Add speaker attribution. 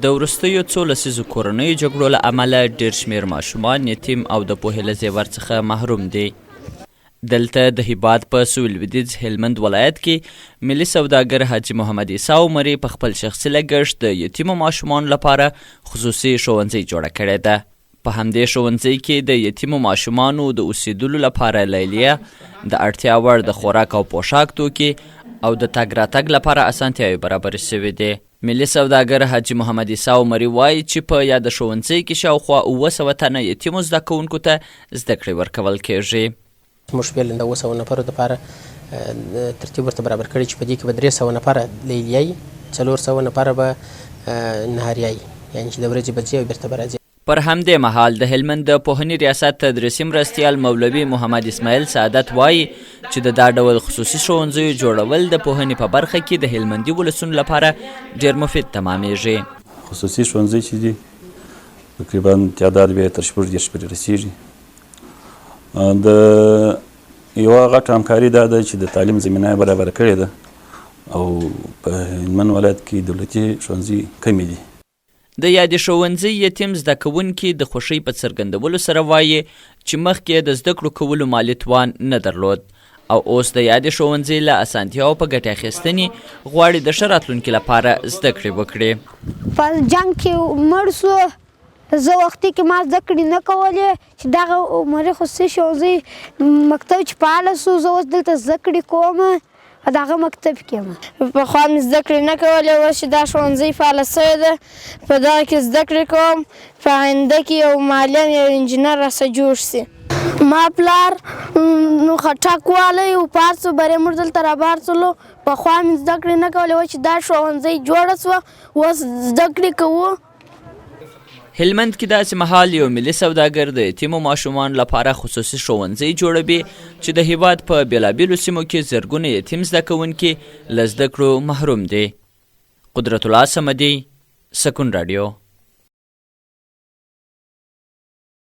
Speaker 1: د وروستیو څو لسیزو کورنیو جګړو له امله ډېر شمېر ماشومان یتیم او د پوهې له زیور څخه محروم دي. دلته د هیواد په سویل لویدیځ هلمند ولایت کې ملي سوداګر حاجي محمد عیسی عمري په خپل شخصي لګښت د یتیمو ماشومانو لپاره خصوصي ښوونځی جوړه کړې ده. په همدې ښوونځي کې د یتیمو ماشومانو د اوسېدلو لپاره لیلیه، د اړتیا وړ د خوراک او پوښاک توکي او د تګ راتګ لپاره اسانتیاوې برابرې شوې دي. ملي سوداګر حاجي محمد عیسی عمري وايي چې په یاده ښوونځۍ کې شاوخوا 700 تنه یتیمو زده کوونکو ته زده کړې ورکول کېږي.
Speaker 2: موږ فعلاً د 700 نفرو لپاره ترتیب ورته برابر کړی چې په دې کې به 300 نفره لیلیه وي، 400 نفره به نهاریه وي، یعنې چې د ورځې به ځي او بېرته به راځي.
Speaker 1: پر همدې مهال د هلمند د پوهنې ریاست تدریسي مرستیال مولوي محمد اسماعیل سعادت وايي چې د دا ډول خصوصي ښوونځیو جوړول د پوهنې په برخه کې د هلمندي ولسونو لپاره ډېر مفید تمامېږي.
Speaker 3: خصوصي ښوونځي چې دي تقریبا تعداد به یې تر 36 پورې رسېږي. د یوه غټه همکاري دا ده چې د تعلیم زمینه یې برابره کړې ده او په هلمند ولایت کې دولتي ښوونځي کمې دي.
Speaker 1: د یادې ښوونځۍ یتیم زده کوونکي د خوښۍ په څرګندولو سره وایي چې مخکې یې د زده کړو کولو مالي توان نه درلود او اوس د یادې ښوونځۍ له اسانتیاوو په ګټې اخیستنې غواړي د ښه راتلونکي لپاره زده کړې وکړي.
Speaker 4: په جنګ کې مړ شو، زه وختي کې ما زده کړې نه کولې چې دغه عمري خصوصي ښوونځی مکتب چې فعاله شو زه اوس دلته زده کړې کوم. په دغه مکتب کې یم.
Speaker 5: پخوا مې زده کړې نه کولې، اوس چې دا ښوونځی فعاله شوې ده، په دغه کې زده کړې کوم، په آینده کې یو معلم، یو انجینر راڅخه جوړ شي. ما پلار خټک والی و، په هر څه برې موږ دلته رابهر شولو، پخوا مې زده کړې نه کولې، اوس چې دا ښوونځی جوړه شوه، اوس زده کړې کوو.
Speaker 1: هلمند کې داسې مهال یو ملي سوداګر د یتیمو ماشومانو لپاره خصوصي ښوونځی جوړوي چې د هیواد په بېلابېلو سیمو کې زرګونه یتیم زده کوونکي له زده کړو محروم دي. قدرت الله صمدي، سکون راډیو.